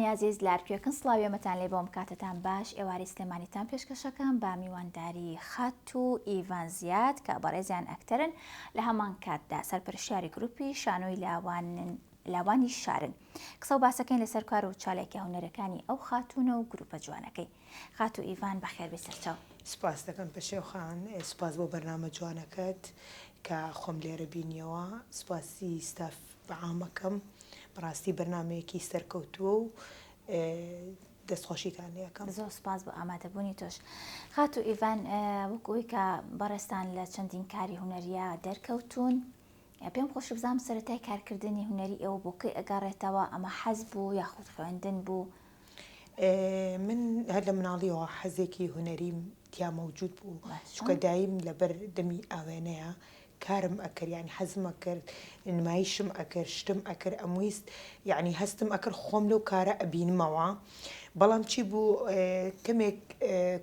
ئازیز لە هەرکوێکن سڵاوی ئێمەتان لێ بۆم کاتتان باش ئێوارەی سلێمانیتان پێشکەشەکەم بە میوانداری خاتوو ئیڤان زیاد کە بەڕێزیان ئەکتەرن لە هەمان کاتدا سەرپەرشتیاری گروپی شانۆی لاوانن لاوانی شارن قسە و باسەکەین لەسەر کار و چالاکیە هونەرەکانی ئەو خاتوونە و گروپە جوانەکەی خاتوو ئیڤان بەخێر بێی سەرچاو. سوپاست دەکەم پەشێو خان، سوپاس بۆ بەرنامە جوانەکەت کە خۆم لێرە بینیەوە، سوپاسی ستاف عامەکەم، بەڕاستی بەرنامەیەکی سەرکەوتووە و دەستخۆشیتان لێ ئەکەم. زۆر سوپاس بۆ ئامادەبوونی تۆش. خاتوو ئیڤان وەک ئەوەی کە بەڕێزتان لە چەندین کاری هونەرییا دەرکەوتوون، پێم خۆشە بزانم سەرەتای کارکردنی هونەری ئێوە بۆ کەی ئەگەڕێتەوە، ئەمە حەز بوو یاخود خوێندن بوو؟ من هەر لە مناڵیەوە حەزێکی هونەریم تیا مەوجود بوو، چونکە دایم لەبەر دەمی ئاوێنەیە کارم ئەکرد یانی حەزم ئەکرد نمایشم ئەکرد شتم ئەکرد ئەمویست یانی هەستم ئەکرد خۆم لەو کارە ئەبینمەوە بەڵام چی بوو کەمێک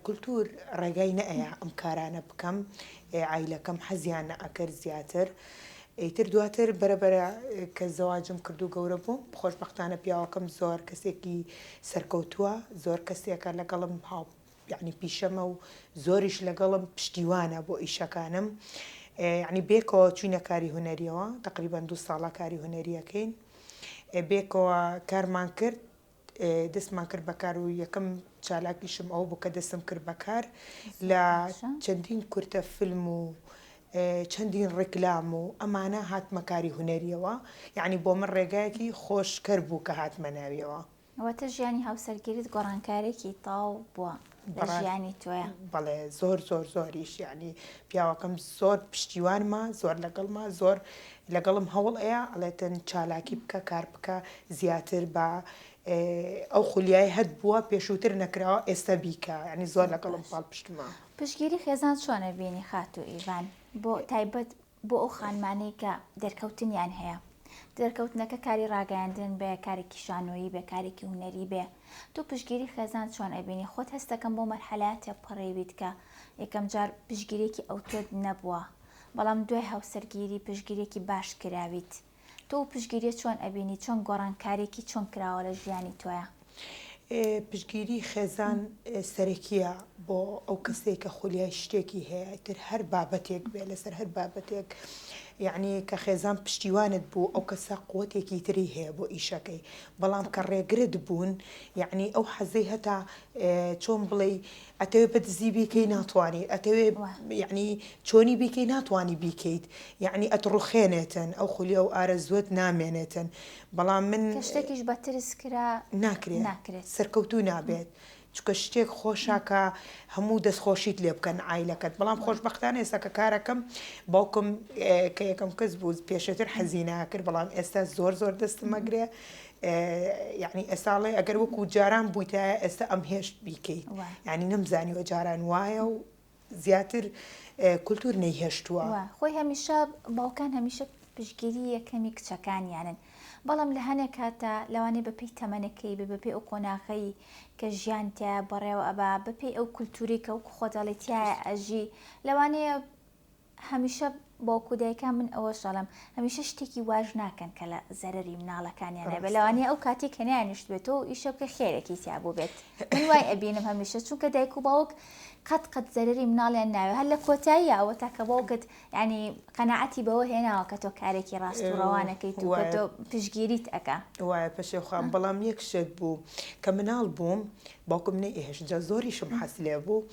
کولتور ڕێگای نەئەیا ئەم کارانە بکەم عایلەکەم حەزیان نەئەکرد زیاتر ئیتر دواتر بەرە بەرە کە زەواجم کرد و گەورە بووم خۆشبەختانە پیاوەکەم زۆر کەسێکی سەرکەوتووە زۆر کەسێکە لەگەڵم هاو یەعنی پیشەمە و زۆریش لەگەڵم پشتیوانە بۆ ئیشەکانم یەعنی بێکەوە چوینە کاری هونەریەوە تەقریبەن دوو ساڵە کاری هونەریەکەین بێکەوە کارمان کرد دەستمان کرد بە کار و یەکەم چالاکیشم ئەوە بوو کە دەستم کرد بە کار لە چەندین کورتە فیلم و چەندین ڕیکلام و ئەمانە هاتمە کاری هونەریەوە یەعنی بۆ من ڕێگایەکی خۆشکەر بوو کە هاتمە ناویەوە. واتە ژیانی هاوسەرگیریت گۆڕانکاریەکی تەواو بووە لە ژیانی تۆیا؟ بەڵێ زۆر زۆر زۆریش یەعنی پیاوەکەم زۆر پشتیوانمە زۆر لەگەڵمە زۆر لەگەڵم هەوڵ ئەیا ئەڵێتن چالاکی بکە کار بکە زیاتر بە ئەو خولیای هەت بووە پێشووتر نەکراوە ئێستا بیکە یعنی زۆر لەگەڵم پاڵپشتمە. پشتگیری خێزان چۆن ئەبینی خاتوو ئیڤان بۆ تایبەت بۆ ئەو خانمانەی کە دەرکەوتنیان هەیە دەرکەوتنەکە کاری ڕاگەیاندن بێ کارێکی شانۆیی بێ کارێکی هونەری بێ تۆ پشتگیری خێزان چۆن ئەبینی خۆت هەستەکەم بۆ مەرحەلەیە تێپەڕیویت کە یەکەم جار پشتگیریەکی ئەوتۆت نەبووە بەڵام دوای هاوسەرگیری پشتگیریەکی باش کراویت تۆ ئەو پشتگیریە چۆن ئەبینی چۆن گۆڕانکاریەکی چۆن کراوە لە ژیانی تۆیا؟ پشتگیری خێزان سەرەکیە بۆ ئەو کەسەی کە خولیای شتێکی هەیە ئیتر هەر بابەتێک بێ لەسەر هەر بابەتێک یەعنی کە خێزان پشتیوانت بوو ئەو کەسە قوتێکی تری هەیە بۆ ئیشەکەی بەڵام کە ڕێگرت بوون یەعنی ئەو حەزەی هەتا چۆن بڵێی ئەتەوێ بە دزی بیکەی ناتوانی ئەتەوێ یەعنی چۆنی بیکەی ناتوانی بیکەیت یەعنی ئەتڕوخێنێتن ئەو خولیا و ئارەزووەت نامێنێتن بەڵام من کە شتێکیش بە ترس کرا ناکرێ ناکرێت سەرکەوتوو نابێت چونکە شتێک خۆشە کە هەموو دەستخۆشیت لێ بکەن عایلەکەت بەڵام خۆشبەختانە ئێستا کە کارەکەم باوکم کە یەکەم کەس بوو پێشتر حەزی ناکرد بەڵام ئێستا زۆر زۆر دەستم ئەگرێ یعنی ئێستا ئەڵێ ئەگەر وەکو جاران بوویتایە ئێستا ئەم هێشت بیکەیت یعنی نەمزانیوە جاران وایە و زیاتر کولتور نەیهێشتووە. خۆی هەمیشە باوکان هەمیشە پشتگیری یەکەمی کچەکانیانن بەڵام لە هەنێک کاتا لەوانەیە بەپێی تەمەنەکەی بێ بەپێی ئەو قۆناغەی کە ژیان تیایا بەڕێوە ئەبا بەپێی ئەو کولتوری کە وەکو خۆت ئەڵێی تیایا ئەژی لەوانەیە هەمیشە باوک و دایکان من ئەوەش ئەڵێم هەمیشە شتێکی واش ناکەن کە لە زەرەری مناڵەکانیان نەبێت لەوانەیە ئەو کاتێک کە نەیانیشتبێت تۆ ئیشە بکە خێرێکی تیا بووبێت من وای ئەبینم هەمیشە چونکە دایک و باوک قەت قەت زەرەری مناڵیان ناوێ هەر لە کۆتاییە ئەوە تا کە باوکت ینی قەناعەتی بەوە هێناوە کە تۆ کارێکی ڕاست و ڕەوانەکەیت و کە تۆ پشتگیریت ئەکا. وایە پەشێوخان بەڵام یەک شت بوو کە مناڵ بووم باوکم نەیئەهێشت جا زۆریشم حەز لێ بوو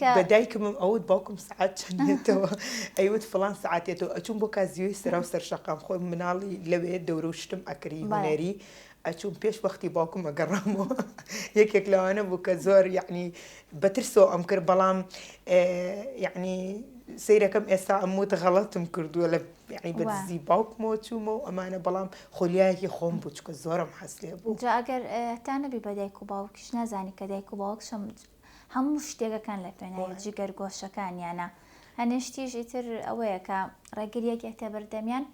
کە بە دایکمم ئەوت باوکم سەعات چەند دێتەوە ئەیوت فڵان سەعات دێتەوە ئەچووم بۆ کازیۆی سەراو سەر شەقام خۆم مناڵی لەوێ دەورە و شتم ئەکڕی هونەری ئەچووم پێش وەختی باوکم ئەگەڕامەوە یەکێک لەوانە بوو کە زۆر یەعنی بە ترسەوە ئەم کرد بەڵام یەعنی سەیرەکەم ئێستا ئەم وت غەڵەتم کردووە لە یەعنی بە دزی باوکمەوە چوومە و ئەمانە بەڵام خولیایەکی خۆم بوو چونکە زۆرم حەز لێ بوو. جا ئەگەر تا نەبی بە دایک و باوکیش نازانی کە دایک و باوک چەند هەموو شتێکەکان لە پێناوی جگەر گۆشەکانیانە هەنێ شتیش ئیتر ئەوەیە کە ڕێگریەک یەتە بەردەمیان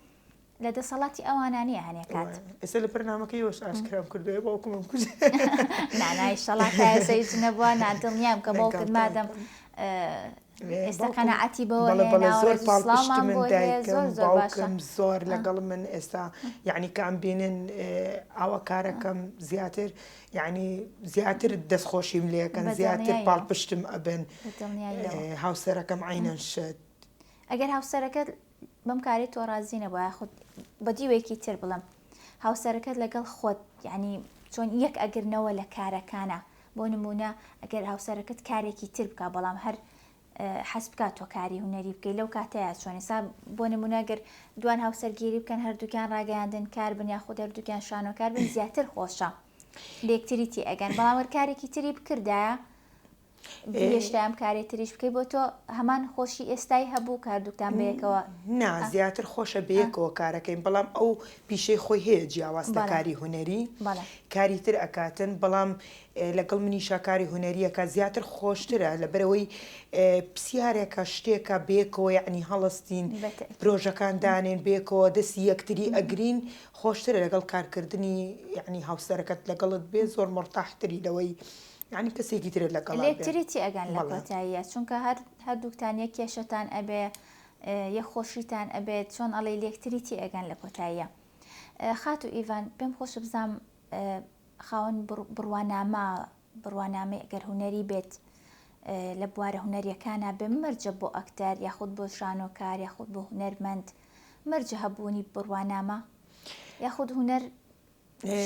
لە دەسەڵاتی ئەوانە نییە هەنێ کات. ئێستا لە بەرنامەکەی ئێوەش ئاشکرام کردووە باوکمم کوشت. نا نا ئیشەڵا تا ئێستا هیچ نەبووە نا دڵنیام کە باوکت مادەم. ئێستا قەناعەتی بەوە بەڵێ بەڵێ هێناوە زۆر ڕێز و پاڵپشتی سڵاومان من بۆی هەیە دایکم زۆر زۆر باشە باوکم زۆر لەگەڵ من ئێستا یعنی کە ئەم بینن ئاوا کارەکەم زیاتر یعنی زیاتر دەستخۆشیم لێکەن بە زیاتر دڵنیاییەوە پاڵپشتم ئەبن بە دڵنیاییەوە هاوسەرەکەم عەینەن شت. ئەگەر هاوسەرەکەت بەم کارەی تۆ ڕازی نەبوو یاخود بە دیوێکی تر بڵێم هاوسەرەکەت لەگەڵ خۆت یعنی چۆن یەک ئەگرنەوە لە کارەکانە بۆ نمونە ئەگەر هاوسەرەکەت کارێکی تر بکە بەڵام هەر حەز بکات تۆ کاری هونەری بکەی لەو کاتەیە چۆن ئێستا بۆ نمونە گەر دوان هاوسەرگیری بکەن هەردووکیان ڕاگەیاندن کار بن یاخود هەردووکیان شانۆکار بن زیاتر خۆشە لێکتری تێ ئەگەن بەڵام گەر کارێکی تری بکردایە هێشتا ئەم کارەی تریش بکەی بۆ تۆ هەمان خۆشی ئێستای هەبوو کە هەردووکتان بەیەکەوە نا زیاتر خۆشە بەیەکەوە کارەکەین بەڵام ئەو پیشەی خۆی هەیە جیاواز لە کاری هونەری کاری تر ئەکاتن بەڵام لەگەڵ منیشا کاری هونەریەکە زیاتر خۆشترە لەبەرەوەی پرسیارێکە شتێکە بەیەکەوە یعنی هەڵستین پرۆژەکان دانێن بەیەکەوە دەستی یەکتری ئەگرین خۆشترە لەگەڵ کارکردنی یعنی هاوسەرەکەت لەگەڵت بێ زۆر مڕتاحتری لەوەی یانی کەسێکی ترت لەگەڵا بێ. لێکتری تێئەگەن لە بەڵێ. کۆتاییا چونکە هەر هەردووکتان یەک کێشەتان ئەبێ یەک خۆشیتان ئەبێت چۆن ئەڵێی لێکتری تێئەگەن لە کۆتاییا خاتوو ئیڤان پێم خۆشە بزانم خاوەن بڕوانامە بڕوانامەی ئەگەر هونەری بێت لە بوارە هونەریەکانا بێ مەرجە بۆ ئەکتەر یاخود بۆ شانۆکار یاخود بۆ هونەرمەند مەرجە هەبوونی بڕوانامە یاخود هونەر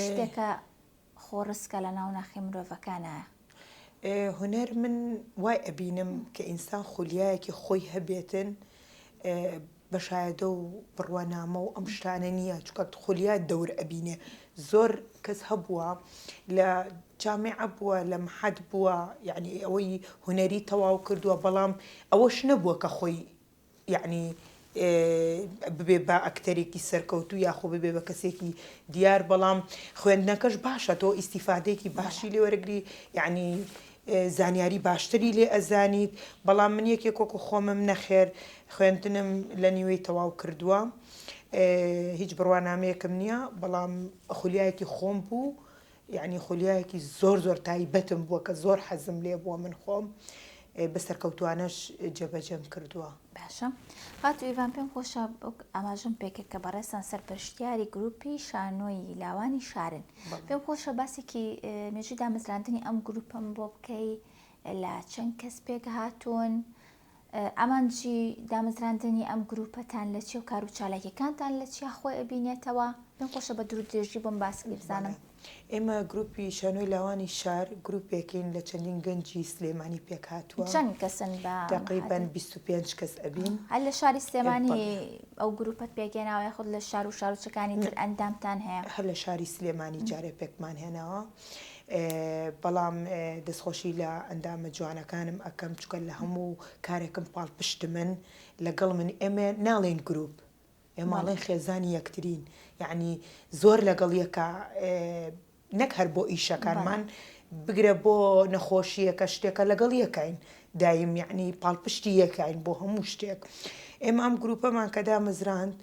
شتێکە خۆڕسکە لە ناو ناخی مرۆڤەکانایە. هونەر من وای ئەبینم کە ئینسان خولیایەکی خۆی هەبێتن بە شایەدە و بڕوانامە و ئەم شتانە نییە چونکە خولیا دەور ئەبینێ زۆر کەس هەبووە لە جامیعە بووە لە محەد بووە یعنی ئەوەی هونەری تەواو کردووە بەڵام ئەوەش نەبووە کە خۆی یەعنی ببێ بە ئەکتەرێکی سەرکەوتوو یاخۆ ببێ بە کەسێکی دیار بەڵام خوێندنەکەش باشە تۆ ئیستیفادەیەکی باشی لێ وەرەگری یەعنی زانیاری باشتری لێ ئەزانیت بەڵام من یەکێک وەکو خۆمم نەخێر خوێندنم لە نیوەی تەواو کردووە هیچ بڕوانامەیەکم نییە بەڵام خولیایەکی خۆم بوو یەعنی خولیایەکی زۆر زۆر تایبەتم بووە کە زۆر حەزم لێ بووە من خۆم بە سەرکەوتوانەش جێبەجێم کردووە. باشە خاتوو ئیڤان پێم خۆشە وەک ئاماژەم پێکرد کە بەڕێزتان سەرپەرشتیاری گروپی شانۆی لاوانی شارن پێم خۆشە باسێکی مێژووی دامەزراندنی ئەم گروپەم بۆ بکەی لە چەند کەس پێکهاتوون ئامانجی دامەزراندنی ئەم گروپەتان لە چیە و کارو چالاکیەکانتان لە چیا خۆی ئەبینێتەوە؟ پێم خۆشە بە دوور درێژی بۆم باس بکەی بزانم. ئێمە گروپی شانۆی لاوانی شار گروپێکین لە چەندین گەنجی سلێمانی پێکهاتووە. چەند کەسن بە تەقریبەن 25 کەس ئەبین. هەر لە شاری سلێمانی ئەو گروپەت پێکهێناوە یاخود لە شار و شارۆچکەکانی تر ئەندامتان هەیە؟ هەر لە شاری سلێمانی جارێ پێکمان هێناوە. بەڵام دەستخۆشی لە ئەندامە جوانەکانم ئەکەم چونکە لە هەموو کارێکم پاڵپشتمن لەگەڵ من ئێمە ناڵێین گروپ ئێمە ئەڵێن خێزانی یەکترین یعنی زۆر لەگەڵ یەکە نەک هەر بۆ ئیشەکانمان بگرە بۆ نەخۆشیەکە شتێکە لەگەڵ یەکین دایم یعنی پاڵپشتی یەکین بۆ هەموو شتێک ئێمە ئەم گروپەمان کە دامەزراند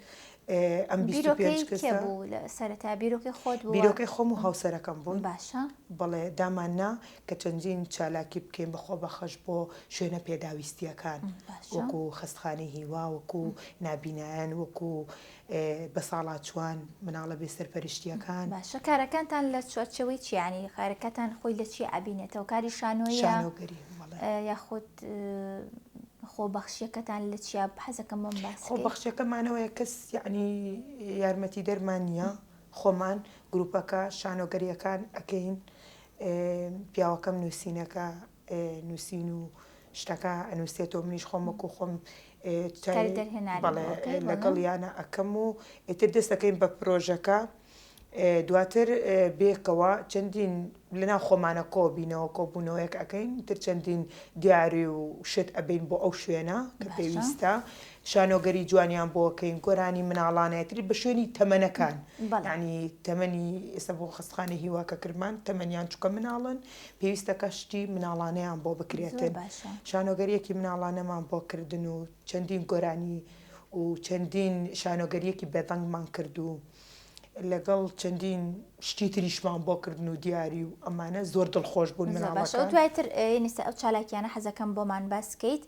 ئەم 25 کەسە کێ بوو لە سەرەتا بیرۆکەی خۆت بوو بیرۆکەی خۆم و هاوسەرەکەم بوون باشە بەڵێ دامان نا کە چەندین چالاکی بکەین بە خۆبەخش بۆ شوێنە پێداویستیەکان وەکو خەستخانەی هیوا وەکو نابینایان وەکو بەساڵاچوان مناڵە بێ سەرپەرشتیەکان. باشە کارەکانتان لە چوارچێوەی چیە یانی کارەکەتان خۆی لە چی ئەبینێتەوە کاری شانۆیە شانۆگەری بەڵێ یاخود خۆبەخشیەکەتان لە چیا حەزەکەم بۆم باس بکەی. خۆبەخشیەکەمان ئەوەیە کەس یەعنی یارمەتیدەرمان نییە خۆمان گروپەکە شانۆگەریەکان ئەکەین پیاوەکەم نووسینەکە نووسین و شتەکە ئەنووسێتەوە منیش خۆم وەکو خۆم بەڵێ لەگەڵیانە ئەکەم و ئیتر دەست دەکەین بە پرۆژەکە دواتر بێکەوە چەندین لەناو خۆمانە کۆبینەوە کۆبوونەوەیەک ئەکەین تر چەندین دیاری و شت ئەبین بۆ ئەو شوێنە کە پێویستە شانۆگەری جوانیان بۆ کەین گۆرانی مناڵانە تری بە شوێنی تەمەنەکان یعنی تەمەنی ئێستا بۆ خەستخانەی هیوا کە کردمان تەمەنیان چووکە مناڵن پێویستە کە شتی مناڵانەیان بۆ بکرێتن شانۆگەریەکی مناڵانەمان بۆ کردن و چەندین گۆرانی و چەندین شانۆگەریەکی بێدەنگمان کرد و. لەگەڵ چەندین شتی تریشمان بۆ کردن و دیاری و ئەمانە زۆر دڵخۆش بوون زۆر باشە مناڵەکان. دوایتر یەنی ئەو چالاکیانە حەزەکەم بۆمان باس کەیت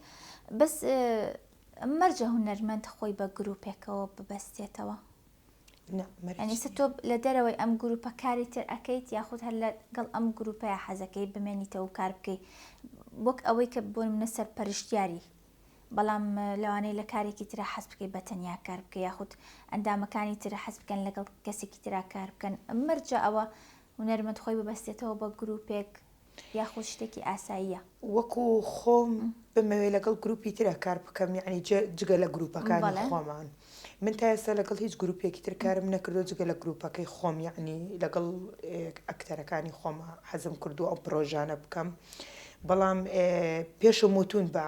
بەس مەرجە هونەرمەند خۆی بە گروپێکەوە ببەستێتەوە؟ نا مەرج یانی ئێستا نییە. تۆ لە دەرەوەی ئەم گروپە کاری تر ئەکەیت یاخود هەر لەگەڵ ئەم گروپەیا حەزەکەی بمێنیتەوە و کار بکەی وەک ئەوەی کە بۆ نمونە سەرپەرشتیاری بەڵام لەوانەیە لە کارێکی ترا حەز بکەی بە تەنیا کار بکەی یاخود ئەندامەکانی تر حەز بکەن لەگەڵ کەسێکی ترا کار بکەن مەرجە ئەوە هونەرمەند خۆی ببەستێتەوە بە گروپێک یاخود شتێکی ئاساییە؟ وەکو خۆم بمەوێ لەگەڵ گروپی ترا کار بکەم یەعنی جگە لە گروپەکانی خۆمان من تا ئێستا لەگەڵ هیچ گروپێکی تر کارم نەکردووە جگە لە گروپەکەی خۆم یەعنی لەگەڵ ئەکتەرەکانی خۆم حەزم کردووە ئەو پرۆژانە بکەم بەڵام پێشم وتون بە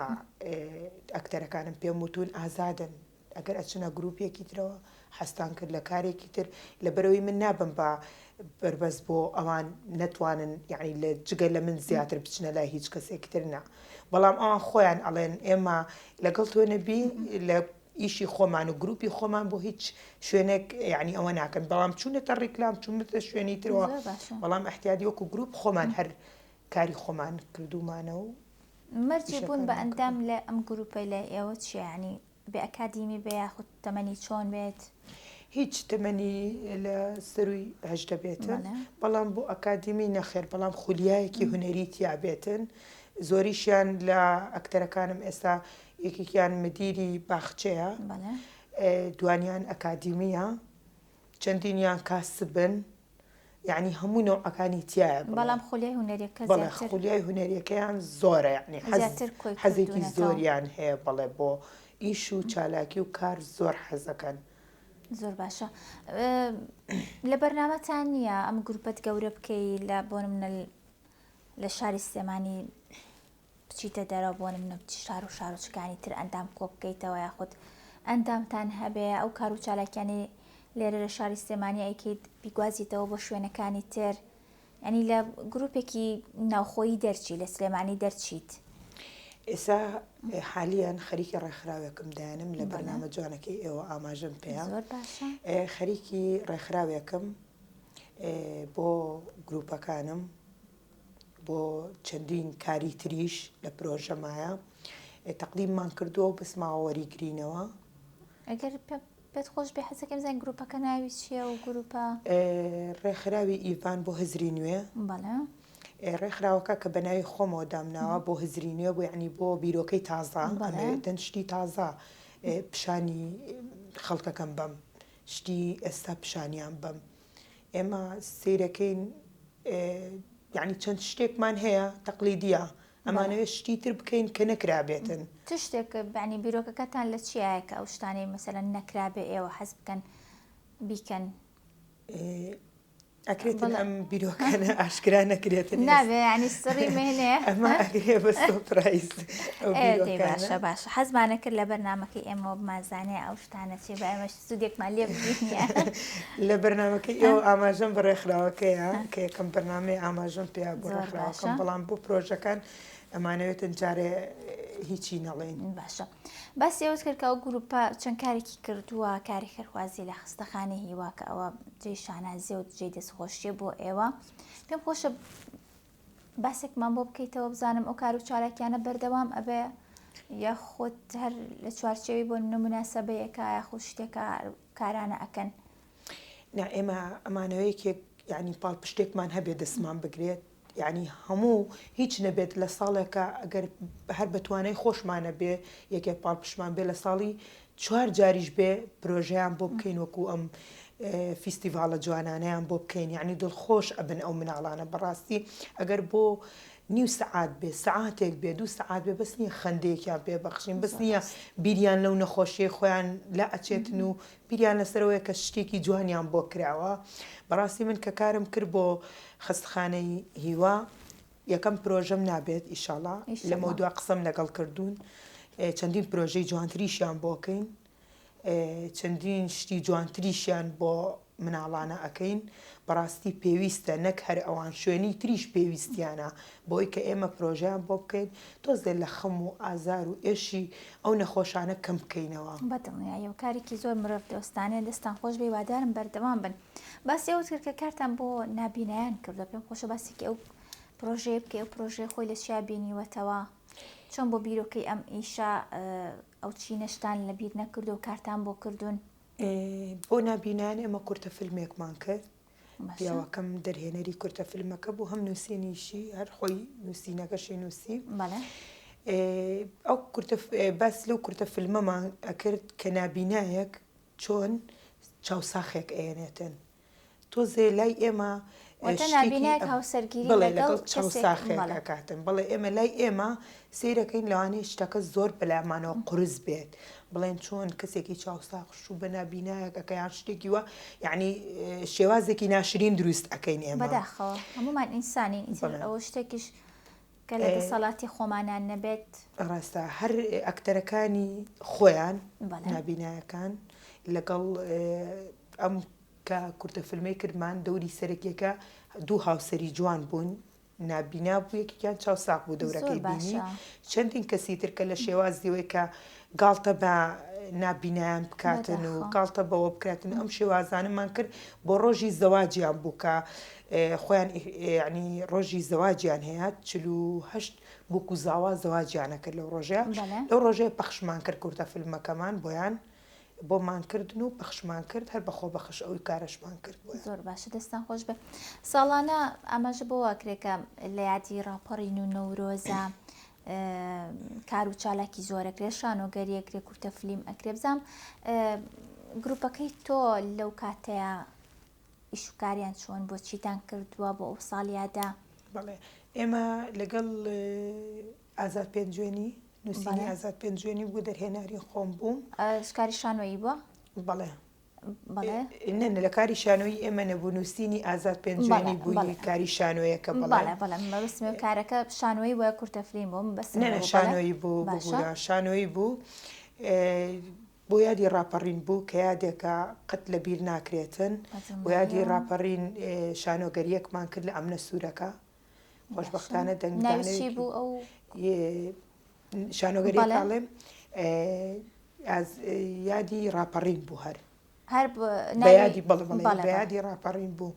ئەکتەرەکانم پێم وتون ئازادن ئەگەر ئەچنە گروپێکی ترەوە حەزتان کرد لە کارێکی تر لەبەرئەوەی من نابم بە بەربەست بۆ ئەوان نەتوانن یعنی لە جگە لە من زیاتر بچنە لای هیچ کەسێکی تر نا بەڵام ئەوان خۆیان ئەڵێن ئێمە لەگەڵ تۆ نەبی لە ئیشی خۆمان و گروپی خۆمان بۆ هیچ شوێنێک یعنی ئەوە ناکەن بەڵام چوونەتە ڕیکلام چوونەتە شوێنی ترەوە بەڵام احتیادی وەکو گروپ خۆمان هەر کاری خۆمان کردومانە و مەرجی بوون بە ئیشەکانمان ئەندام کردووە. لە ئەم گروپەی لای ئێوە چیە یانی بێ ئەکادیمی بێ یاخود تەمەنی چۆن بێت؟ هیچ تەمەنی لە سەروی 18 بێتن بەڵێ. بەڵام بۆ ئەکادیمی نەخێر بەڵام خولیایەکی هونەری تیا بێتن زۆریشیان لە ئەکتەرەکانم ئێستا یەکێکیان مدیری باخچەیە بەڵێ. دوانیان ئەکادیمیە چەندینیان کاسبن یەعنی هەموو نەوعەکانی تیایە بڵێ. بەڵام خولیای هونەریەکە بەڵێ زیاتر. خولیای هونەریەکەیان زۆرە یەعنی حەز زیاتر کۆی حەزێکی کردوونەتەوە. زۆریان هەیە بەڵێ بۆ ئیش و چالاکی و کار زۆر حەزەکەن. زۆر باشە لە بەرنامەتان نییە ئەم گروپەت گەورە بکەی لە بۆ نمونە لە شاری سلێمانی بچیتە دەرەوە بۆ نمونە بچی شار و شارۆچکانی تر ئەندام کۆ بکەیتەوە یاخود ئەندامتان هەبێ ئەو کار و چالاکیانەی لێرە لە شاری سلێمانی ئەیکەیت بیگوازیتەوە بۆ شوێنەکانی تر یعنی لە گروپێکی ناوخۆیی دەرچی لە سلێمانی دەرچیت. ئێستا حالیەن خەریکی ڕێکخراوێکم دایانم لە بەڵێ. بەرنامە جوانەکەی ئێوە ئاماژەم پێیە زۆر باشە. خەریکی ڕێکخراوێکم بۆ گروپەکانم بۆ چەندین کاری تریش لە پرۆژەمایە تەقدیممان کردووە و بەس ماوە وەریگرینەوە. ئەگەر پێت خۆش بێ حەزەکەم بزانین گروپەکە ناوی چییە و گروپە. ڕێکخراوی ئیڤان بۆ هزری نوێ. بەڵێ. ڕێکخراوەکە کە بە ناوی خۆمەوە دامناوە بۆ هزری نوێ بۆ یعنی بۆ بیرۆکەی تازە ئەمەوێتن شتی تازە پیشانی خەڵکەکەم بەم شتی ئێستا پیشانیان بەم ئێمە سەیرەکەین یعنی چەند شتێکمان هەیە تەقلیدیە ئەمانەوێت شتی تر بکەین کە نەکرابێتن. چ شتێک یعنی بیرۆکەکەتان لە چیایە کە ئەو شتانەی مەسەلەن نەکرابێ ئێوە حەز بکەن بیکەن؟ ئەکرێتن ئەم بیرۆکانە ئاشکرا نەکرێتن نابێ یعنی سڕی مهنێ ئەمە ئەکرێ بە سۆپرایز ئەو دەی بیرۆکانە. باشە باشە حەزمانە کرد لە بەرنامەکەی ئێمەوە بمانزانێ ئەو شتانە چیە با ئێمەش سوودێکمان لێ ببینێ. لە بەرنامەکەی ئێوە ئاماژەم بە ڕێکخراوەکەیە کە یەکەم بەرنامەی ئاماژەم پێیا بۆ زۆر ڕێکخراوەکەم باشە. بەڵام بۆ پرۆژەکان ئەمانەوێتن جارێ هیچی نەڵێین. باشە باسی ئەوەت کرد کە ئەو گروپە چەند کارێکی کردووە کاری خێرخوازی لە خەستەخانەی هیوا کە ئەوە جێی شانازیە و جێی دەستخۆشیە بۆ ئێوە پێم خۆشە باسێکمان بۆ بکەیتەوە بزانم ئەو کار و چالاکیانە بەردەوام ئەبێ یاخود هەر لە چوارچێوی بۆ نمونە مناسەبەیەکە یاخود شتێکە کارانە ئەکەن. نا ئێمە ئەمانەوێ یەکێک یعنی پاڵپشتێکمان هەبێ دەستمان بگرێت یعنی هەموو هیچ نەبێت لە ساڵێکا ئەگەر هەر بە توانای خۆشمانە بێ یەکێک پاڵپشتمان بێ لە ساڵی چوار جاریش بێ پرۆژەیان بۆ بکەین وەکو ئەم فیستیڤاڵە جوانانەیان بۆ بکەین یعنی دڵخۆش ئەبن ئەو مناڵانە بەڕاستی ئەگەر بۆ نیو سەعات بێ سەعاتێک بێ دوو سەعات بێ بەس نییە خەندەیەکیان پێ بەخشین بەس نییە بیریان لەو نەخۆشیەی خۆیان لا ئەچێتن و بیریان لەسەرەوەیە کە شتێکی جوانیان بۆ کراوە بەڕاستی من کە کارم کرد بۆ خەستخانەی هیوا یەکەم پرۆژەم نابێت ئیشاڵا لەمەودوا قسەم لەگەڵ کردوون چەندین پرۆژەی جوانتریشیان بۆکەین چەندین شتی جوانتریشیان بۆ. مناڵانە ئەکەین بەڕاستی پێویستە نەک هەر ئەوان شوێنی تریش پێویستیانە بۆی کە ئێمە پرۆژەیان بۆ بکەین تۆزێ لە خەم و ئازار و ئێشی ئەو نەخۆشانە کەم بکەینەوە. بەدڵنیاییەوە کارێکی زۆر مرۆڤ دۆستانەیە دەستان خۆش بێ هیوادارم بەردەوام بن. باسی ئەوەت کرد کە کارتان بۆ نابینایان کردوە پێم خۆشە باسێکی ئەو پرۆژەیە بکەی ئەو پرۆژەیە خۆی لە چیا بینیوەتەوە چۆن بۆ بیرۆکەی ئەم ئیشە ئەو چینەشتان لە بیر نەکردو و کارتان بۆ کردوون؟ بۆ نابینایان ئێمە کورتە فیلمێکمان کرد پیاوەکەم دەرهێنەری کورتە فیلمەکە بوو هەم نووسینیشی هەر خۆی نووسینەکەشی نووسی ئەو کورتە باس لەو کورتە فیلمەمان ئەکرد کە نابینایەک چۆن چاوساخێک ئەیەنێتن تۆزێ لای ئێمە واتە نابینایەک هاوسەرگیری بەڵێ لەگەڵ چاوساخێک ئەکاتن بەڵێ ئێمە لای ئێمە سەیرەکەین لەوانەیە شتەکە زۆر بەلامانەوە قورس بێت بڵێن چۆن کەسێکی چاوساخ شوو بە نابینایەک ئەکە یان شتێکی وە یعنی شێوازێکی ناشرین دروست ئەکەین ئێمە بەداخەوە هەمومان ئینسانین ئیتر ئەوە شتێکیش کە لە دەسەڵاتی خۆمانان نەبێت. ڕاستە هەر ئەکتەرەکانی خۆیان نابینایەکان لەگەڵ ئەم کە کورتە فیلمەی کردمان دەوری سەرەکیەکە دوو هاوسەری جوان بوون نابینا بوو یەکێکیان چاوساغ بوو دەورەکەی بینی چەندین کەسی تر کە لە شێوازیەوەی کە گاڵتە بە نابینایان بکاتن و گاڵتە بەوە بکاتن ئەم شێوازانەمان کرد بۆ ڕۆژی زەواجیان بوو کە خۆیان یعنی ڕۆژی زەواجیان هەیە 48 بووک و زاوا زەواجیانە کرد لەو ڕۆژەیە لەو ڕۆژەیە پەخشمان کرد کورتە فیلمەکەمان بۆیان بۆمان کردن و پەخشمان کرد هەر بە خۆبەخش ئەوی کارەشمان کرد بۆیان. زۆر باشە دەستان خۆش بێ. ساڵانە ئاماژە بەوە ئەکرێ کە لە یادی ڕاپەڕین و نەورۆزە کار و چالاکی زۆر ئەکرێ شانۆگەری ئەکرێ کورتە فلیم ئەکرێ بزانم گروپەکەی تۆ لەو کاتەیە ئیش و کاریان چۆن بۆ چیتان کردووە بۆ ئەو ساڵیادە؟ بەڵێ ئێمە لەگەڵ ئازاد پێنجوێنی نووسینی ئازاد پێنجوێنی بوو دەرهێناری خۆم بووم. کاری شانۆیی بووە؟ بەڵێ. بەڵێ. نە لە کاری شانۆیی ئێمە نەبوو نووسینی ئازاد پێنجوێنی بووی کاری شانۆیەکە بەڵێ. بەڵێ بەڵێ مەبەستم کارەکە شانۆیی بووە کورتە فلیم بوو مەبەستم نە نە شانۆیی بوو ببوورە شانۆیی بوو بۆ یادی ڕاپەڕین بوو کە یادێکە قەت لە بیر ناکرێتن بۆ یادی ڕاپەڕین شانۆگەریەکمان کرد لە ئەمنە سوورەکە خۆشبەختانە دەنگدانەوەی بوو ئەو شانۆگەری ئەڵێم یادی ڕاپەڕین بوو هەر هەر یادی بەڵێ بەڵێ یادی ڕاپەڕین بوو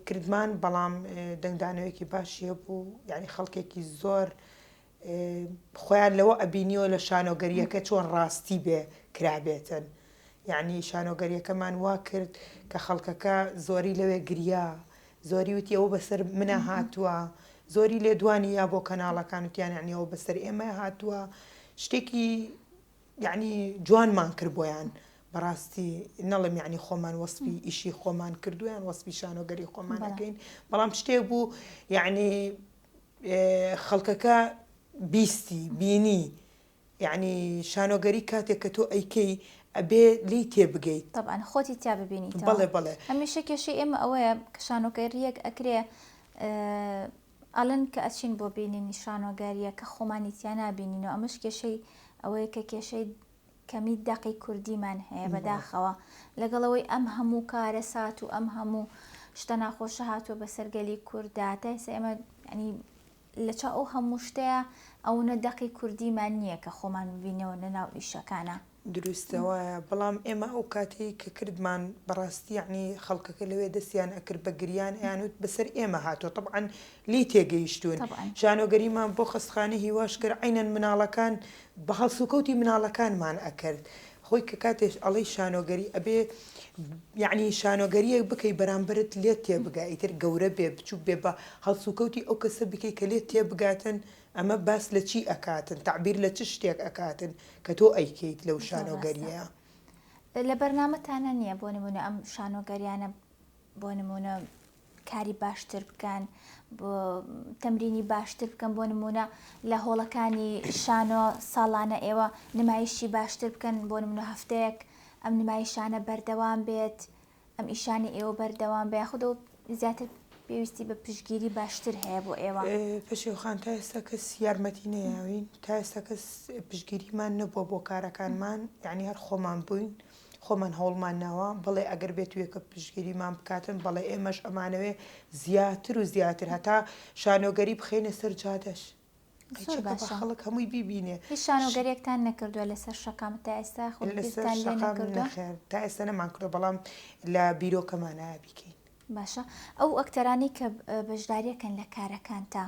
کردمان بەڵام دەنگدانەوەیەکی باشی هەبوو یعنی خەڵکێکی زۆر خۆیان لەوە ئەبینیەوە لە شانۆگەریەکە چۆن ڕاستی بێ کرابێتن یعنی شانۆگەریەکەمان وا کرد کە خەڵکەکە زۆری لەوێ گریا زۆری وتی ئەوە بەسەر منا هاتووە زۆری لێدوانی یا بۆ کەناڵەکان وتیان یعنی ئەوە بەسەر ئێمە هاتووە شتێکی یعنی جوانمان کرد بۆیان بەڕاستی نەڵێم یعنی خۆمان وەسفی ئیشی خۆمان کردویان وەسفی شانۆگەری خۆمان ئەکەین بەڵام شتێک بوو یعنی خەڵکەکە بیستی بینی یەعنی شانۆگەری کاتێک کە تۆ ئەیکەی ئەبێ لێی تێبگەیت. تەبعەن خۆتی تیا ببینیتەوە. بەڵێ بەڵێ. هەمیشە کێشەی ئێمە ئەوەیە کە شانۆگەریەک ئەکرێ ئەڵێن کە ئەچین بۆ بینینی شانۆگەریەکە خۆمانی تیا نابینینەوە ئەمەش کێشەی ئەوەیە کە کێشەی کەمی دەقی کوردیمان هەیە بەداخەوە لەگەڵ ئەوەی ئەم هەموو کارەسات و ئەم هەموو شتە ناخۆشە هاتووە بەسەر گەلی کورددا تا ئێستا ئێمە ینی لە چاو ئەو هەموو شتەیا ئەونە دەقی کوردیمان نییە کە خۆمان ببینەوە لە ناو ئیشەکانا. دروستە وایە بەڵام ئێمە ئەو کاتەی کە کردمان بەڕاستی یەعنی خەڵکەکە لەوێ دەستیان ئەکرد بە گریان ئەیانوت بەسەر ئێمە هاتووە تەبعەن لێی تێگەیشتوون شانۆگەریمان بۆ خەستخانەی هیواش کرد عەینەن مناڵەکان بە هەڵسوکەوتی مناڵەکانمان ئەکرد خۆی کە کاتێ ئەڵێی شانۆگەری ئەبێ یەعنی شانۆگەریەک بکەی بەرامبەرت لێت تێبگا ئیتر گەورە بێ بچوک بێ بە هەڵسوکەوتی ئەو کەسە بکەی کە لێت تێبگاتن ئەمە باس لە چی ئەکاتن تەعبیر لە چ شتێک ئەکاتن کە تۆ ئەیکەیت لەو زۆر ڕاستە شانۆگەریە. لە بەرنامەتانا نییە بۆ نمونە ئەم شانۆگەریانە بۆ نمونە کاری باشتر بکەن بۆ تەمرینی باشتر بکەن بۆ نمونە لە هۆڵەکانی شانۆ ساڵانە ئێوە نمایشی باشتر بکەن بۆ نمونە هەفتەیەک ئەم نمایشانە بەردەوام بێت ئەم ئیشانی ئێوە بەردەوام بێ یاخود ئەو زیاتر پێویستی بە پشتگیری باشتر هەیە بۆ ئێوە؟ پەشێو خان تا ئێستا کەس یارمەتی نەیاوین تا ئێستا کەس پشتگیریمان نەبووە بۆ کارەکانمان یعنی هەر خۆمان بووین. خۆمان هەوڵمان ناوە بەڵێ ئەگەر بێت و یەکە پشتگیریمان بکاتن بەڵێ ئێمەش ئەمانەوێ زیاتر و زیاتر هەتا شانۆگەری بخەینە سەر جادەش زۆر قەیچەکە با باشە خەڵک هەمووی بیبینێ هیچ شانۆگەریەکتان نەکردووە لەسەر شەقام تا ئێستا خۆ لەسەر بیرتان لێ شەقام نەکردووە؟ نەخێر تا ئێستا نەمان کردووە بەڵام لە بیرۆکەمانایە بیکەین. باشە ئەو ئەکتەرانەی کە بەشداریەکەن لە کارەکانتا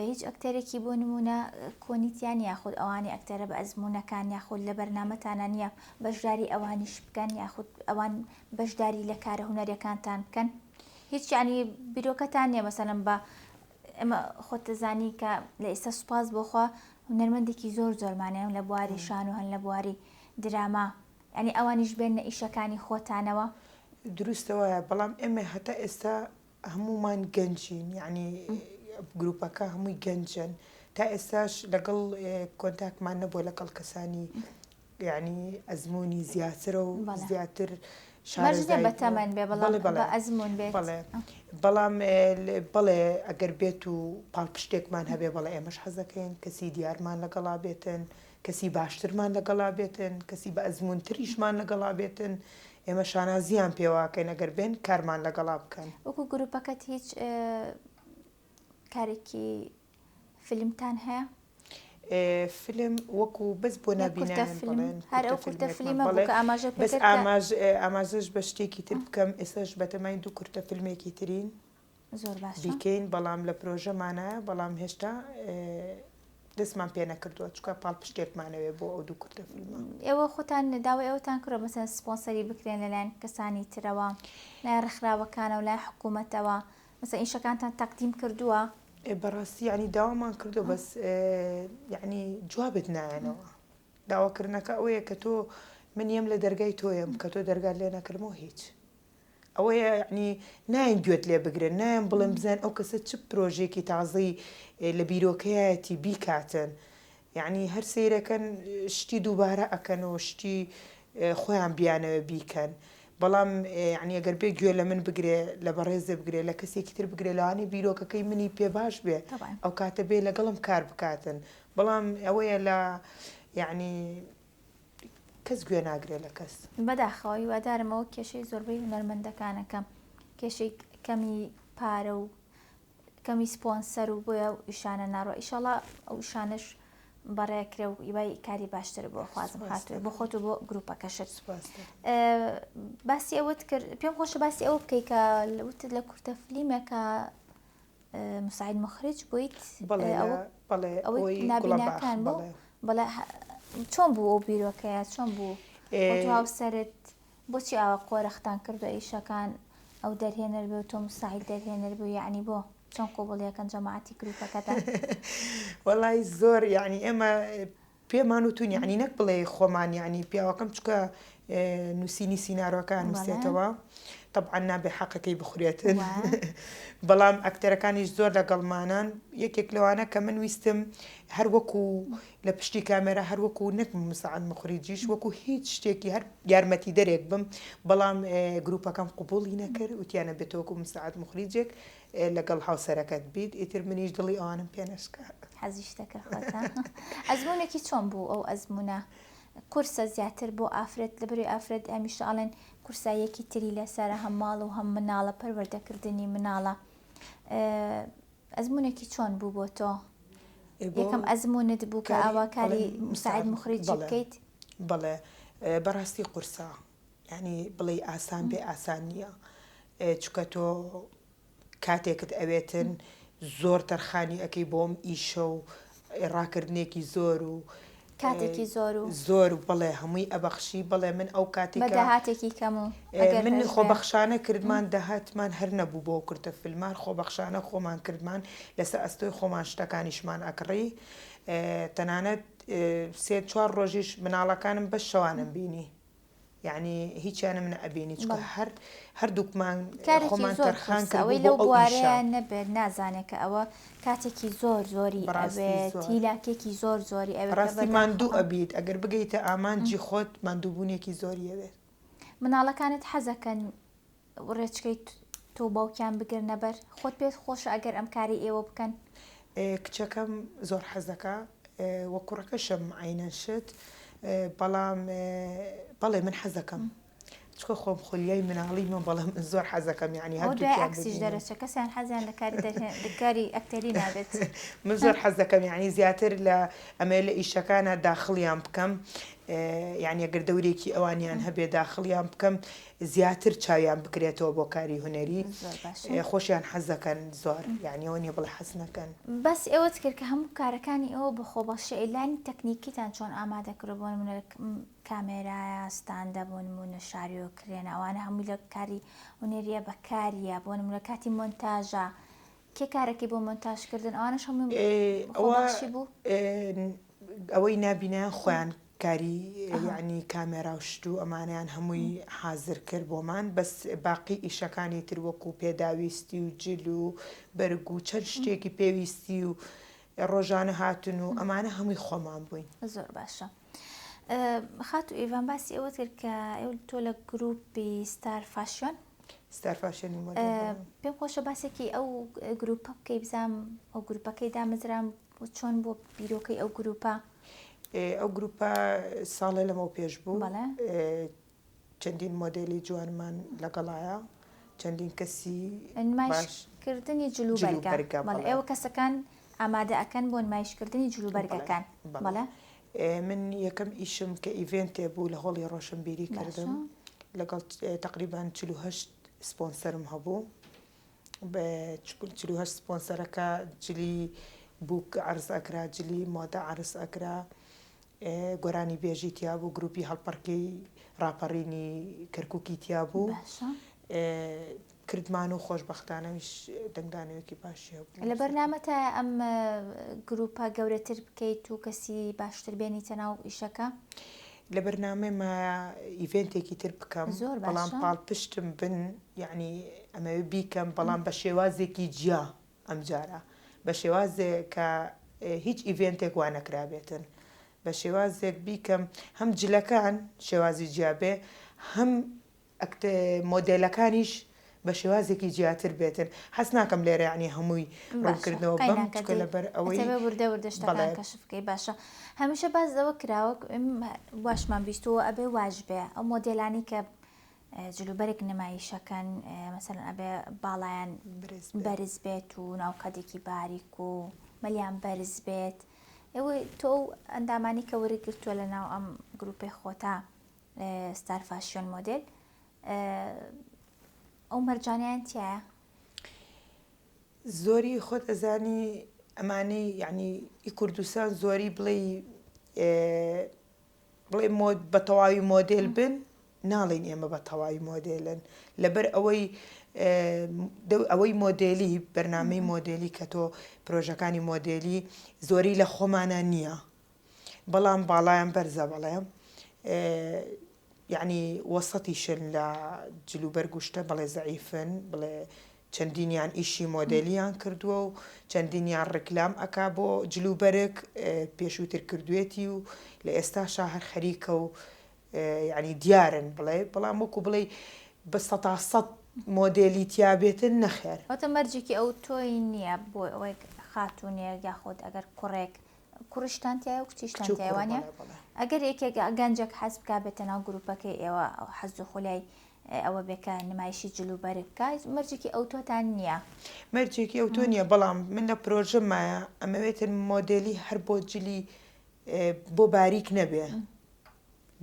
هیچ ئەکتەرێکی بۆ نمونە کۆنی تیا نیە یاخود ئەوانەی ئەکتەرە بە ئەزمونەکان یاخود لە بەرنامەتانا نیە بەشداری ئەوانیش بکەن یاخود ئەوان بەشداری لە کارە هونەریەکانتان بکەن هیچ یعنی بیرۆکەتان نیە مەسەلەن بە ئێمە خۆت دەزانی کە لە ئێستا سوپاس بۆخوا هونەرمەندێکی زۆر زۆرمانە لە بواری شان و هەن لە بواری دراما یعنی ئەوانیش بێنە ئیشەکانی خۆتانەوە. دروستە وایە بەڵام ئێمە هەتا ئێستا هەموومان گەنجین یەعنی گروپەکە هەمووی گەنجن تا ئێستاش لەگەڵ کۆنتاکمان نەبووە لەگەڵ کەسانی یعنی ئەزمموی زیاترە و زیاتر شارەزای بەتەمەن بێ بەڵێ بە ئەزمون بێت بەڵێ بەڵام بەڵێ ئەگەر بێت و پاڵپشتێکمان هەبێ بەڵێ ئێمەش حەزەکەین کەسی دیارمان لەگەڵا بێتن کەسی باشترمان لەگەڵا بێتن کەسی بە ئەزمونتریشمان لەگەڵا بێتن ئێمە شانازیان پێوە ئەکەین ئەگەر بێن کارمان لەگەڵا بکەن. وەکو گروپەکەت هیچ کارێکی فیلمتان هەیە؟ فیلم وەکو بەس بۆ نابینایان بڵێن هەر ئەو کورتە فیلمە بوو کە ئاماژە بەس ئاماژەش بە شتێکی تر بکەم ئێستاش بەتەمای دوو کورتە فیلمێکی ترین زۆر باشە بیکەین بەڵام لە پرۆژەمانایە بەڵام هێشتا دەستمان پێ نەکردووە چونکە پاڵپشتێکمانەوێ بۆ ئەو دوو کورتە فیلمە. ئێوە خۆتان داوای ئەوەتان کردووە مەسەلەن سپۆنسەری بکرێن لەلایەن کەسانی ترەوە لایەن ڕێکخراوەکانەوە لایەن حکوومەتەوە مەسەلەن ئیشەکانتان تەقدیم کردووە؟ بەڕاستی یانی داوامان کردووە بەس یانی جوابت نایەنەوە داواکردنەکە ئەوەیە کە تۆ من یەم لە دەرگای تۆیەم کە تۆ دەرگات لێ نەکردمەوە هیچ. ئەوەیە یەعنی نایەن گوێت لێ بگرن، نایەن بڵێن بزانن ئەو کەسە چ پرۆژەیەکی تازەی لە بیرۆکەیایەتی بیکاتن، یەعنی هەر سەیرەکەن شتی دووبارە ئەکەن و شتی خۆیان بیانەوێ بیکەن، بەڵام یەعنی ئەگەر بێ گوێ لە من بگرێ، لە بەڕێزێ بگرێ، لە کەسێکی تر بگرێ لەوانەیە بیرۆکەکەی منی پێ باش بێ ئەو کاتە بێ لەگەڵم کار بکاتن، بەڵام ئەوەیە لە یەعنی کەس گوێ ناگرێ لە کەس. بەداخەوە هیوادارم ئەوە کێشەی زۆربەی هونەرمەندەکانە کە کێشەی کەمی پارە و کەمی سپۆنسەر و بۆیە ئەو ئیشانە ناڕۆ ئیشەڵا ئەو ئیشانەش بەڕێکرێ و هیوای کاری باشتر بۆ خوازم خاتوو بۆ خۆت و بۆ گروپەکەشت باسی ئەوەت کرد پێم خۆشە باسی ئەوە بکەی کە وتت لە کورتە فلیمێکە مساعد مخرج بوویت ئەوەی نابیناکان بوو بەڵێ چۆن بوو ئەو بیرۆکەیە چۆن بوو تو هاوسەرت بۆچی ئاوا قۆرەختان کردو ئیشەکان ئەو دەرهێنەر بێ و تۆ مساعد دەرهێنەر بوو یعنی بۆ چۆن قوبڵیەکەن جەماعەتی گروپەکەتان وەڵی زۆر یعنی ئێمە پێمان وتون یەعنی نەک بڵێی خۆمان یەعنی پیاوەکەم چونکە نووسینی سینارۆکە نووسێتەوە تەبعەن نابێ حەقەکەی بخورێتن بەڵام ئەکتەرەکانیش زۆر لەگەڵمانان یەکێک لەوانە کە من ویستم هەر وەکو لە پشتی کامێرا هەر وەکو نەک مساعد مخریجیش وەکو هیچ شتێکی هەر یارمەتی دەرێک بم بەڵام گروپەکەم قوبوڵی نەکرد وتیانە بێتەوەکو مساعد مخریجێک لەگەڵ هاوسەرەکەت بیت ئیتر منیش دڵی ئەوانم پێ نەشکا. حەزیش دەکرد خۆت ها؟ ئەزموونێکی چۆن بوو ئەو ئەزموونە؟ قورسە زیاتر بۆ ئافرەت لەبەرئەوەی ئافرەت هەمیشە ئەڵێن قورساییەکی تری لەسەرە هەم ماڵ و هەم مناڵە پەروەردەکردنی مناڵە ئەزموونێکی چۆن بوو بۆ تۆ؟ یەکەم ئەزموونت بوو کە ئاوا کاری مساعد مخریجی بکەیت؟ بەڵێ بەڕاستی قورسە یانی بڵێی ئاسان بێ ئاسان نییە چونکە تۆ کاتێکت ئەوێتن زۆر تەرخانی ئەەکەی بۆم ئیشە و ڕاکردنێکی زۆر و کاتێکی زۆر و زۆر و بڵێ هەمووی ئەبەخشی بڵێ من ئەو کاتی داهاتێکی کەم و من خۆبەخشانە کردمان داهاتمان هەر نەبوو بۆ کورتە فیلمان خۆبەخشانە خۆمان کردمان لەسەر ئەستۆی خۆمان شتەکانیشمان ئەکڕی تەنانەت سێ چوار ڕۆژیش مناڵەکانم بەس شەوانم بینی یعنی هیچیانم نەئەبینی چونکە هەر هەردووکمان خۆمان تەرخان ئەوەی لەو بوارەیە نەبێت نازانێت کە ئەوە کاتێکی زۆر زۆری ئەوێت هیلاکێکی زۆر زۆری ئەوێت ڕاستی ماندوو ئەبیت ئەگەر بگەیتە ئامانجی خۆت ماندووبوونێکی زۆری ئەوێت مناڵەکانت حەزەکەن ڕێچکەی تۆ و باوکیان بگرنە بەر؟ خۆت پێت خۆشە ئەگەر ئەم کارەی ئێوە بکەن؟ کچەکەم زۆر حەزەکا وە کوڕەکەشم عەینەن شت. بەڵام بەڵێ من حەزەکەم چکە خۆم خولیای مناڵیمە بەڵام من زۆر حەزەکەم یعنی هەر دوای عەکسیش دەرەچێ کەسیان حەزیان لە کاری دەرهێن کاری ئەکتەری نابێت من زۆر حەزەکەم یعنی زیاتر لە ئەمەیە لە ئیشەکانە داخڵیان بکەم یعنی ئەگەر دەورێکی ئەوانیان هەبێ داخڵیان بکەم زیاتر چاویان بکرێتەوە بۆ کاری هونەری خۆشیان حەزەکەن زۆر یعنی ئەوە نیە بڵێ حەز نەکەن. باسی ئەوەت کرد کە هەموو کارەکانی ئێوە بە خۆبەخشیە ئەی لایەنی تەکنیکیتان چۆن ئامادە کردوە بۆ نمونە کامێرایە ستاندە بۆ نمونە شاریۆ کرێنە ئەوانە هەمووی لە کاری هونەریە بەکاریە بۆ نمونە کاتی مۆنتاژە کێ کارەکەی بۆ مۆنتاژ کردن ئەوانەش هەمووی خۆبەخشی بوو؟ ئەوەی نابینایان خۆیان کاری یەعنی کامێرا و شت و ئەمانەیان هەمووی حازر کرد بۆمان بەس باقی ئیشەکانی تر وەکو پێداویستی و جل و بەرگ و چەند شتێکی پێویستی و ڕۆژانە هاتن و ئەمانە هەمووی خۆمان بووین. زۆر باشە خاتوو ئیڤان باسی ئەوەت کرد کە تۆ لە گروپی ستار فاشیۆن ستار فاشیۆنی مۆدێل پێم خۆشە باسێکی ئەو گروپە بکەی بزانم ئەو گروپەکەی دامەزرام چۆن بۆ بیرۆکەی ئەو گروپە؟ ئەو گروپە ساڵێ لەمەو پێش بوو چەندین مۆدێلی جوانمان لەگەڵایە چەندین کەسی نمایشکردنی جلوبەرگە ئێوە کەسەکان ئامادە ئەکەن بۆ نمایشکردنی جلوبەرگەکان بەڵێ من یەکەم ئیشم کە event ێ بوو لە هۆڵی ڕۆشنبیری کردم لەگەڵ تقریبان 48 سپۆنسەرم هەبوو 48 سپۆنسەرەکە جلی بووک عەرز ئەکرا، جلی مۆدە عەرز ئەکرا، گۆرانی بێژی تیا بوو، گروپی هەڵپەڕکێی ڕاپەڕینی کەرکوکی تیا بوو. کردمان و خۆشبەختانەویش دەنگدانەوەیەکی باشی هەبوو. لە بەرنامەتایە ئەم گروپە گەورەتر بکەیت و کەسی باشتر بێنیتە ناو ئیشەکە؟ لە بەرنامەمایە event ێکی تر بکەم بەڵام پاڵپشتم بن یەعنی ئەمەوێ بیکەم بەڵام بە شێوازێکی جیا ئەمجارە بە شێوازێک کە هیچ event ێک وا نەکرابێتن بە شێوازێک بیکەم هەم جلەکان شێوازی جیا بێ هەم مۆدێلەکانیش بە شێوازێکی جیاتر بێتن حەز ناکەم لێرە یعنی هەمووی ڕوونکردنەوە بەم چونکە لەبەر ئەوەی وردە وردە شتەکان کەشف بکەی باشە هەمیشە باس لەوە کراوە واشمان بیستووە ئەبێ واش بێ ئەو مۆدێلانی کە جلوبەرگ نمایشەکەن مەسەلەن ئەبێ باڵایان بەرز بێت و ناوقەدێکی باریک و مەلیان بەرز بێت ئێوە تۆ ئەو ئەندامانی کە وەرگرتووە لە ناو ئەم گروپەی خۆتا ستار فاشیۆن مۆدێل ئەو مەرجانیان تایە؟ زۆری خۆت ئەزانی ئەمانەی یعنی ئی کوردستان زۆری بڵێ بڵێ مۆد بە تەواوی مۆدێل بن ناڵێین ئێمە بە تەواوی مۆدێلن لەبەر ئەوەی ئەوەی مۆدێلی بەرنامەی مۆدێلی کە تۆ پرۆژەکانی مۆدێلی زۆری لە خۆمانە نییە بەڵام باڵایان بەرزە بەڵێ یعنی وەسەتیشن لە جلوبەرگ و شتە بەڵێ زەعیفن بڵێ چەندینیان ئیشی مۆدێلیان کردووە و چەندینیان ڕیکلام ئەکا بۆ جلوبەرگ پێشووتر کردوێتی و لە ئێستاشا هەر خەریکە و یعنی دیارن بڵێ بەڵام وەکو بڵێ بە سەتا سەد مۆدێلی تیا بێتن نەخێر. واتە مەرجێکی ئەوتۆی نییە بۆ ئەوەی خاتوونێک یاخود ئەگەر کوڕێک کوڕیشتان تیایە و کچیشتان تیایە وانە؟ ئەگەر یەکێک گەنجێک حەز بکا بێتە ناو گروپەکەی ئێوە حەز و خولیای ئەوە بێ کە نمایشی جل و بەرگ بکا مەرجێکی ئەوتۆتان نییە؟ مەرجێکی ئەوتۆ نییە بەڵام من لە پرۆژەمایە ئەمەوێتن مۆدێلی هەر بۆ جلی بۆ باریک نەبێ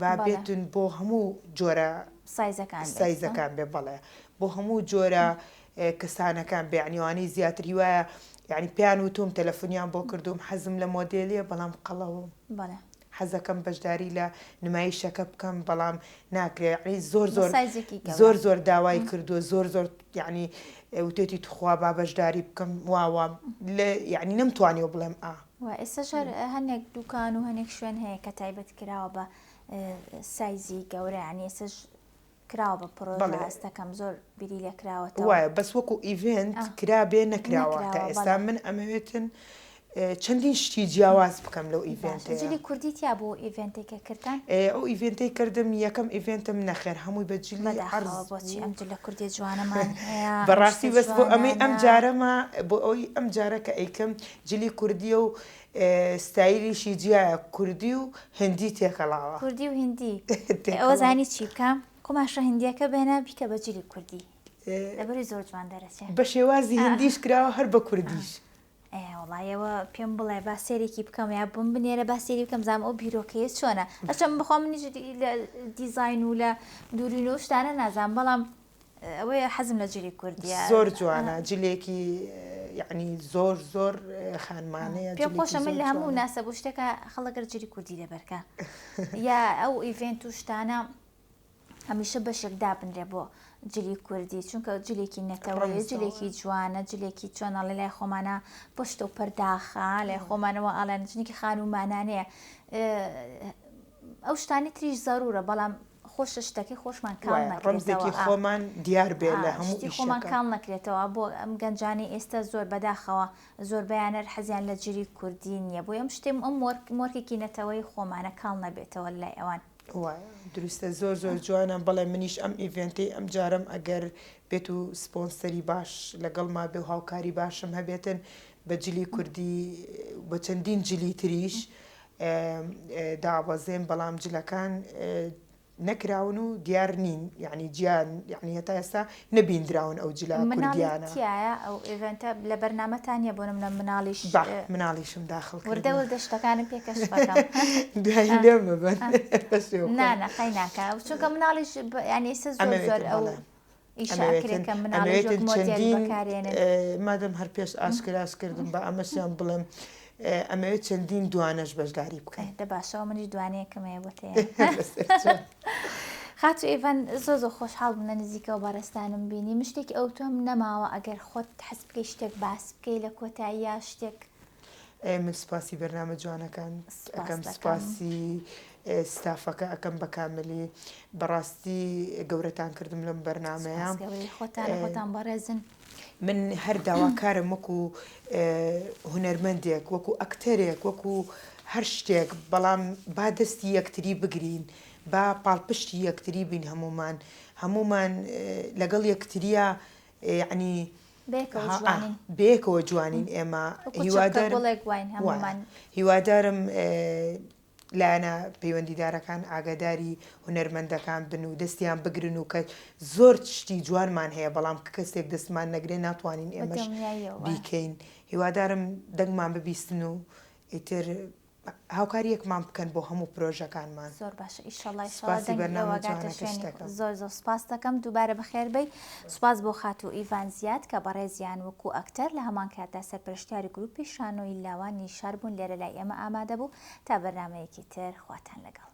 با بێتن بۆ هەموو جۆرە سایزەکان سایزەکان بێ بەڵێ بۆ هەموو جۆرە کەسانەکان بێ یعنی ئەوانەی زیاتر هیوایە یعنی پێیان وتوم تەلەفۆنیان بۆ کردوم حەزم لە مۆدێلیە بەڵام قەڵەوم حەزەکەم بەشداری لە نمایشەکە بکەم بەڵام ناکرێ یعنی زۆر زۆر زۆر زۆر داوای کردووە زۆر زۆر یعنی وتێتی تخوا با بەشداری بکەم واوا لە یعنی نەمتوانیوە بڵێم ئا و ئێستاش هەر هەنێک دوکان و هەنێک شوێن هەیە کە تایبەت کراوە بە سایزی گەورە یعنی ئێستاش کراوە بە پڕۆژە هەستەکەم زۆر بیری لێ کراوەتەوە. وایە بەس وەکو event کرابێ نەکراوە تا ئێستا من ئەمەوێتن. چەندین شتی جیاواز بکەم لەو باشە event ەیە. جلی کوردی تیا بوو event ێک کە کردتان؟ ئەو event ەی کردم یەکەم event م نەخێر هەمووی بە جلی عەرز بەداخەوە بۆچی بوو. ئەم جلە کوردیە جوانەمان هەیە ئەم بەڕاستی شتە بەس بۆ ئەمەی ئەم جوانانە. جارەمە بۆ ئەوەی ئەم جارە کە ئەیکەم جلی کوردیە و ستایلیشی جیایە کوردی و هندی تێکەڵاوە. کوردی و هندی ئەوە تێکەڵاوە. زانی چی بکە قوماشە هندیەکە بێنە بیکە بە جلی کوردی لەبەری زۆر جوان دەرەچێ. بە شێوازی هندیش کراوە هەر بە کوردیش. ئێ وەڵای ئەوە پێم بڵێ با سەیرێکی بکەم یا بم بنێرە با سەیری بکەم زانم ئەو بیرۆکەیە چۆنە هەرچەند بخوا منیش لە دیزاین و لە دوورین و شتانە نازانم بەڵام ئەوەیە حەزم لە جلی کوردیە زۆر جوانە جلێکی یعنی زۆر زۆر خانمانەیە پێم خۆشە من زۆر لە هەموو جوانە. ناسەب و شتێکە خەڵک جلی کوردی لەبەرکە یا ئەو event و شتانە هەمیشە بەشێک دابنرێ بۆ جلی کوردی چونکە جلێکی نەتەوەیە جلێکی جوانە جلێکی چۆن ئەڵێ لای خۆمانە پشت و پەرداخە لای خۆمانەوە ئاڵێن جنێکی خانومانانەیە ئەو شتانی تریش زەرورە بەڵام خۆشە شتەکەی خۆشمان کاڵ نەکرێتەوە ڕەمزێکی خۆمان دیار بێ لە هەموو شتی خۆمان ئیشەکە. کاڵ نەکرێتەوە بۆ ئەم گەنجانەی ئێستا زۆر بەداخەوە زۆربەیان هەر حەزیان لە جلی کوردی نییە بۆیە ئەم شتێ ئەم مۆرکێکی نەتەوەی خۆمانە کاڵ نەبێتەوە لای ئەوان. وایە دروستە زۆر زۆر جوانە بەڵێ منیش ئەم event ەی ئەم جارەم ئەگەر بێت و سپۆنسەری باش لەگەڵما بێ و هاوکاری باشم هەبێتن بە جلی کوردی بە چەندین جلی تریش دابەزێم بەڵام جلەکان نەکراون و دیار نین یعنی جیان یعنی هەتا ئێستا نەبیندراون ئەو جلە مناڵی کوردیانە. تیایە ئەو event ە لە بەرنامەتان نییە بۆ نمونە مناڵیش با مناڵیشم داخڵ وردە کردووە. وردە شتەکانم پێ کەشف ئەکەم. دوایی لێم مەبەن پەشێو نا خۆم. نا قەی ناکا چونکە مناڵیش یعنی ئێستا زۆر زۆر ئەمەوێتن ئەو بەڵێ ئیشە ئەکرێ ئەمەوێتن کە مناڵیش وەک ئەمەوێتن مۆدێل چەندین بەکارێنن. مادەم هەر پێش ئاشکراش کردم با ئەمەشیان بڵێم ئەمەوێت چەندین دوانەش بەشداری بکەن. دە باشە ئەوە منیش دوانەیەکم هەیە بۆ تێ. بەسەرچاو. خاتوو ئیڤان زۆر زۆر خۆشحاڵ بووم لە نزیکەوە بەڕێزتانم بینی من شتێکی ئەوتۆم نەماوە ئەگەر خۆت حەز بکەی شتێک باس بکەی لە کۆتاییا شتێک. من سپاسی بەرنامە جوانەکان سپاس ئەکەم دەکەم. سپاسی ستافەکە ئەکەم بە کاملی بەڕاستی گەورەتان کردم لەم بەرنامەیە. سپاس گەورەی خۆتان خۆتان بەڕێزن. من هەر داواکارم وەکو هونەرمەندێک وەکو ئەکتەرێک وەکو هەر شتێک بەڵام با دەستی یەکتری بگرین با پاڵپشتی یەکتری بین هەموومان هەموومان لەگەڵ یەکتریا یعنی بەیەکەوە جوانین بەیەکەوە جوانین ئێمە وەکو چەپکە هیوادارم گوڵێک واین وایە هەموومان. هیوادارم لایەنە پەیوەندیدارەکان ئاگاداری هونەرمەندەکان بن و دەستیان بگرن و کە زۆر شتی جوانمان هەیە بەڵام کە کەسێک دەستمان نەگرێ ناتوانین بە ئێمەش دڵنیاییەوە وایە. بیکەین هیوادارم دەنگمان ببیستن و ئیتر هاوکاریەکمان بکەن بۆ هەموو پرۆژەکانمان. زۆر باشە ئیشەڵا ئیشەڵا سوپاسی دەنگی بەرنامە ئێوە ئەگاتە جوانەکەشت شوێنی دەکەم. زۆر زۆر سوپاست دەکەم دووبارە بەخێر بێی سوپاس بۆ خاتوو ئیڤان زیاد کە بەڕێزیان وەکو ئەکتەر لە هەمان کاتدا سەرپەرشتیاری گروپی شانۆی لاوانی شار بوون لێرە لای ئێمە ئامادە بوو تا بەرنامەیەکی تر خواتان لەگەڵ.